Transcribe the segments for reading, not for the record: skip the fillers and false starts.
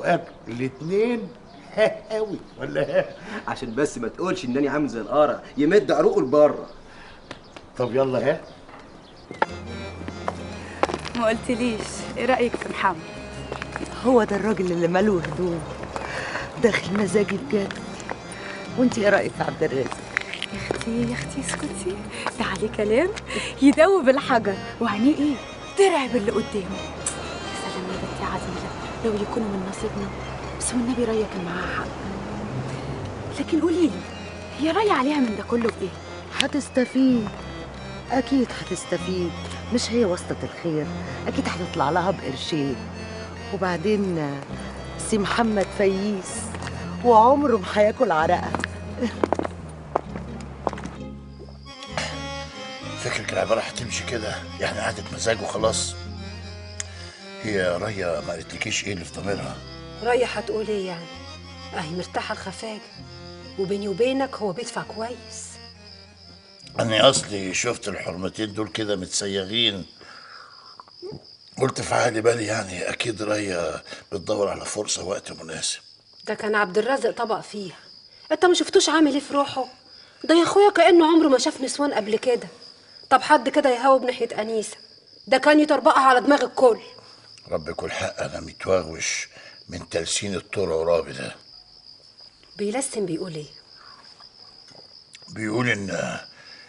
اكل الاثنين قوي ولا؟ عشان بس ما تقولش انني عامل زي القرع يمد عروقه لبره. طب يلا. ها ما قلتليش ايه رايك في محمد؟ هو ده الراجل اللي ماله هدوم، داخل مزاجي بجد. وانت ايه رايك في عبد الرازق؟ يا اختي يا اختي اسكتي، ده عليه كلام يدوب الحجر وعينيه ايه ترعب اللي قدامه. يا سلام يا بنتي عديله لو يكونوا من نصيبنا، بس والنبي رايه كان معاها حق. لكن قولي لي هي رايه عليها من ده كله بايه؟ هتستفيد اكيد هتستفيد، مش هي واسطه الخير؟ اكيد هتطلع لها بقرشين. وبعدين سي محمد فييس وعمره ما هياكل عرقه. فكرك العبارة هتمشي كده يعني قعدة مزاج وخلاص؟ هي ريا ما قالتلكيش ايه اللي في ضميرها؟ ريا هتقول ايه يعني؟ اهي مرتاحة الخفاجه، وبيني وبينك هو بيدفع كويس. أنا أصلي شفت الحرمتين دول كده متسيغين، قلت في عقلي بالي يعني أكيد ريا بتدور على فرصة وقت مناسب. ده كان عبد الرازق طبق فيها، أنت ما شفتوش عامل إيه في روحه؟ ده يا أخويا كأنه عمره ما شاف نسوان قبل كده. طب حد كده يهوب ناحية أنيسة، ده كان يطربقها على دماغ الكل. رب يكون حق، أنا متواغوش من تلسين الطور عرابي ده. بيلسن بيقول إيه؟ بيقول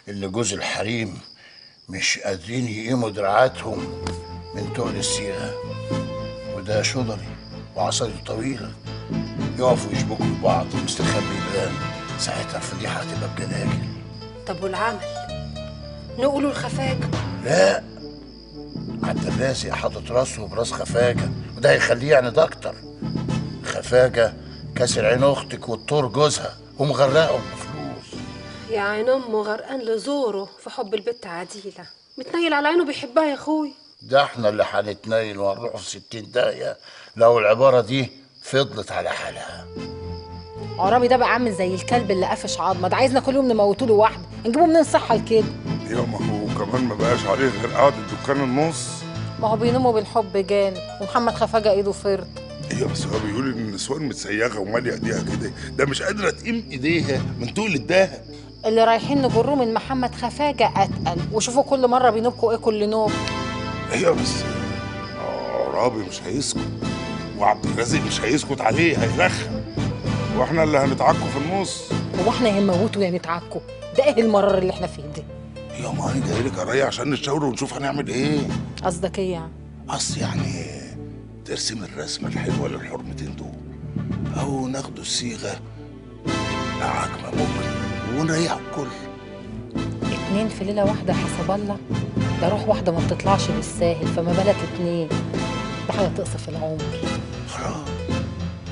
إن جوز الحريم مش قادرين يقيموا دراعاتهم من تقل الصيغة، وده شضري وعصايته طويلة، يقفوا يشبكوا في بعض مستخبي يبان، ساعتها الفضيحة هتبقى بجلاجل. طب والعمل؟ نقوله الخفاجة؟ لا، عبد الرازق حاطط راسه براس خفاجة، وده هيخليه يعني ده أكتر. خفاجة كاسر عين أختك والطور جوزها ومغرقهم بفلوس. يا عين أمه غرقان لزوره في حب البت عديلة، متنيل على عينه بيحبها يا أخوي. ده احنا اللي هنتنيل وهنروح في 60 داهية لو العبارة دي فضلت على حالها. عرابي ده بقى عامل زي الكلب اللي قفش عظمه، ده عايزنا كل يوم نموته له واحدة، نجيبه منين صحة لكده؟ يا ما هو كمان ما بقاش عليه غير قعدة دكان النص. ما هو بينوموا بالحب جان، ومحمد خفاجه ايده فرط. ايوه بس هو بيقول ان النسوان متسيغه وماليه ايديها كده، ده مش قادرة تقيم ايديها من طول الدهب. اللي رايحين نجروه من محمد خفاجه اتقل، وشوفوا كل مرة بينوبكوا ايه كل نوب. ايوه بس عرابي مش هيسكت، وعبد الرازق مش هيسكت عليه، هيرخم، واحنا اللي هنتعكوا في النص. هو احنا يا نموته يا نتعكوا؟ ده ايه المرار اللي احنا فيه ده؟ يا ما انا جاي لك يا ريا عشان نتشاور ونشوف هنعمل ايه. قصدك ايه يعني؟ قصدي يعني ترسم الرسمة الحلوة للحرمتين دول، او ناخدوا الصيغة تبقى عجمه ممكن ونريح الكل. 2 في ليلة واحدة حسب الله، ده روح واحدة ما بتطلعش بالساهل، فما بالك 2؟ ده حاجة تقصف العمر. خلاص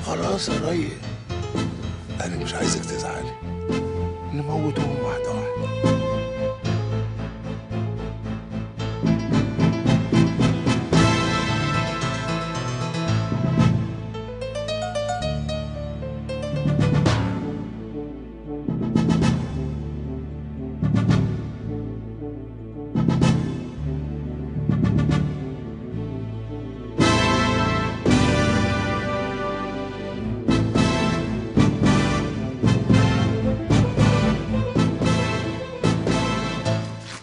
خلاص يا ريا، انا مش عايزك تزعلي، نموتهم واحدة واحدة.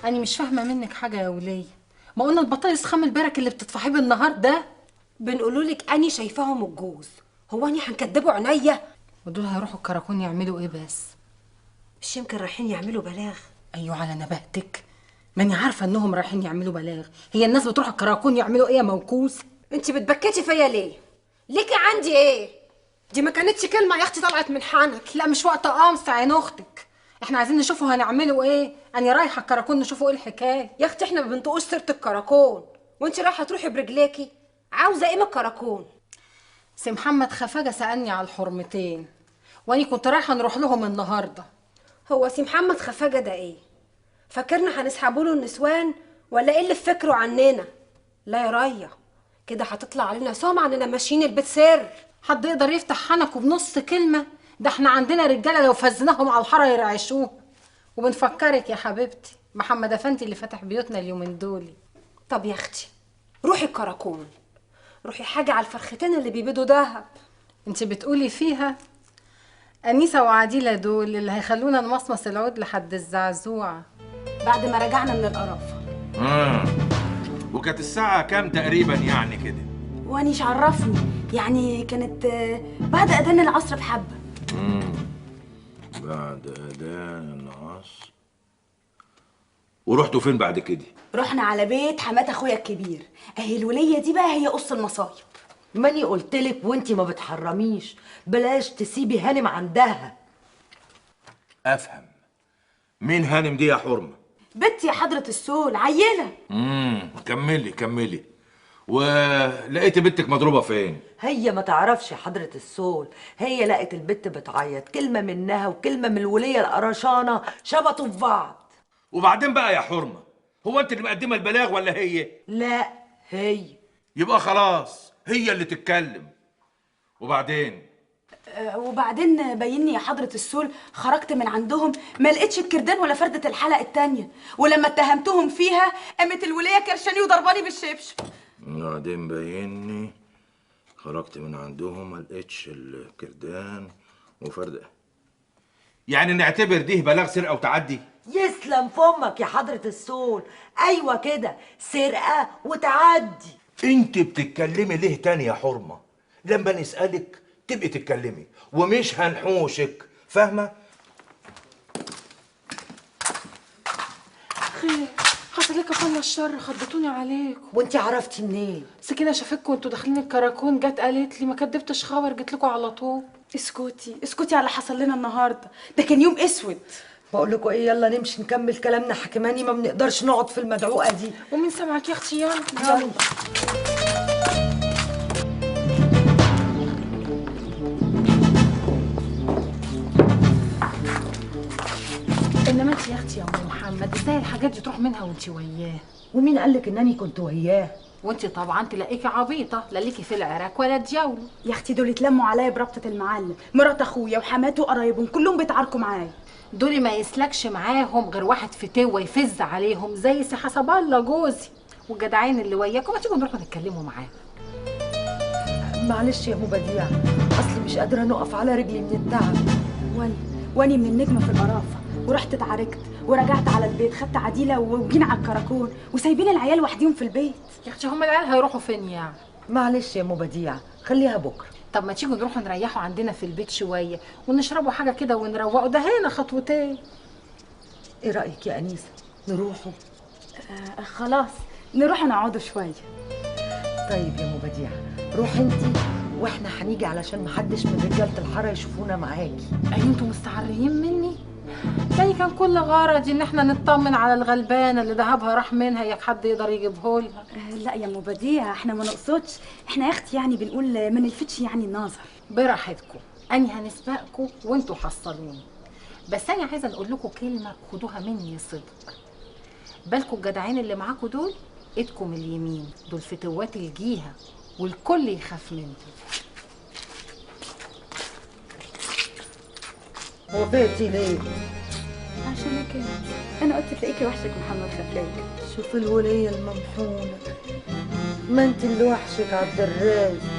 أنا مش فاهمة منك حاجة يا ولية، ما قلنا البطايس خام البرك اللي بتطفحيه بالنهار ده. بنقولولك أني شايفاهم الجوز، هو أني هنكدبوا عينيا؟ ودول هيروحوا الكراكون يعملوا إيه بس؟ مش يمكن رايحين يعملوا بلاغ؟ أيوه على نبهتك، ماني عارفة إنهم رايحين يعملوا بلاغ، هي الناس بتروح الكراكون يعملوا إيه يا موكوس؟ أنت بتبكتي فيا ليه؟ ليكي عندي إيه؟ دي ما كانتش كلمة يا أختي طلعت من حنك. لا مش وقت قمص عين أختك، احنا عايزين نشوفه هنعمله ايه. انا رايحة الكراكون نشوفه ايه الحكاية. يا اختي احنا ما بنطقوش سيره الكراكون، وانت رايحة تروحي برجليكي، عاوزه ايه من الكراكون؟ سي محمد خفاجه سالني على الحرمتين، واني كنت رايحة نروح لهم النهارده. هو سي محمد خفاجه ده ايه؟ فاكرنا هنسحبوا له النسوان ولا ايه اللي في فكرة عننا؟ لا يا ريا، كده هتطلع علينا سمعه اننا ماشيين البيت سر. حد يقدر يفتح حنكه بنص كلمة؟ ده احنا عندنا رجاله لو فزناهم على الحارة يرعشوه. وبنفكرك يا حبيبتي، محمد افندي اللي فتح بيوتنا اليومين دول. طب يا اختي روحي الكراكون، روحي حاجة على الفرختين اللي بيبيضوا دهب. انت بتقولي فيها انيسة وعديله دول اللي هيخلونا نمصمص العود لحد الزعزوعه بعد ما رجعنا من القرافه. وكانت الساعة كام تقريبا يعني كده؟ وانيش عرفني، يعني كانت بعد اذان العصر بحبه. بعد اذان العصر. ورحتوا فين بعد كده؟ رحنا على بيت حمات اخويا الكبير. اهي الوليه دي بقى هي قص المصايب. ماني قلتلك وانتي ما بتحرميش، بلاش تسيبي هانم عندها. افهم مين هانم دي يا حرمه؟ بنتي يا حضره السول، عيله. كملي كملي. ولقيتي بنتك مضروبة فين؟ هي ما تعرفش يا حضره السول، هي لقت البت بتعيط، كلمة منها وكلمه من الوليه القرشانه شبطوا في بعض. وبعدين بقى يا حرمه، هو انت اللي مقدمه البلاغ ولا هي؟ لا هي. يبقى خلاص هي اللي تتكلم. وبعدين؟ وبعدين بيني يا حضرة السول خرجت من عندهم ما لقيتش الكردان ولا فردة الحلق التانية، ولما اتهمتهم فيها قامت الولية كرشاني وضرباني بالشبشب. وبعدين بيني خرجت من عندهم ما لقيتش الكردان وفردة، يعني نعتبر دي بلاغ سرقة وتعدي؟ يسلم فمك يا حضرة السول، ايوه كده، سرقة وتعدي. انت بتتكلمي ليه تاني يا حرمة؟ لما نسألك تبقي تتكلمي ومش هنحوشك، فاهمة؟ خير حصل لك الله الشر، خضتوني عليكم. وانت عرفتي منين؟ سكينة شافتكم وانتوا داخلين الكراكون، جت قالت لي، ما كدبتش خبر، جيت لكم على طول. اسكتي اسكتي على اللي حصل لنا النهارده، ده كان يوم اسود. بقول لكم ايه، يلا نمشي نكمل كلامنا، حكماني ما بنقدرش نقعد في المدعوقه دي. ومين سمعك يا اختي؟ يلا يلا. انما انت يا اختي يا ام محمد، ازاي الحاجات دي تروح منها وانت وياه؟ ومين قال لك انني كنت وياه؟ وانت طبعا تلاقيكي عبيطه، لا ليكي في العراك ولا دياولو. يا اختي دول اتلموا عليا بربطه المعلم، مرات اخويا وحماته وقرايبهم كلهم بيتعاركوا معايا. دول ما يسلكش معاهم غير واحد فتوه يفز عليهم زي سي حسب الله جوزي والجدعين اللي وياكم. ما تيجوا نروحوا نتكلموا معاهم. معلش يا ام بديع، اصلي مش قادرة نقف على رجلي من التعب. واني من النجمة في القرافه، ورحت اتعاركت ورجعت على البيت، خدت عديله وجينا على الكراكون وسايبين العيال وحديهم في البيت. يا اختي هم العيال هيروحوا فين يعني؟ معلش يا ام بديع، خليها بكره. طب ما تيجوا نروحوا نريحوا عندنا في البيت شوية ونشربوا حاجة كده ونروقوا، ده هنا خطوتين. ايه رايك يا انيسة نروحوا؟ خلاص نروحوا نقعدوا شوية. طيب يا ام بديع، روحي انتي واحنا هنيجي علشان محدش من رجاله الحارة يشوفونا معاكي. ايوه انتوا مستعريين مني؟ تاني كان كل غرضي ان احنا نطمن على الغلبانه اللي ذهبها راح منها، ياك حد يقدر يجيبهولها. لا يا ام بديع احنا ما نقصدش، احنا يا اختي يعني بنقول ما نلفتش يعني النظر. براحتكم، اني هنسبقكم وانتوا حصلوني. بس انا عايزه اقول لكم كلمة خدوها مني صدق. بالكم الجدعين اللي معاكم دول ايدكم اليمين، دول فتوات الجيهه والكل يخاف منهم. وافقتي ليه؟ عشان كده انا قلت تلاقيكي وحشك محمد خفاك. شوف الولية الممحونة، ما انت اللي وحشك عبد الرازق.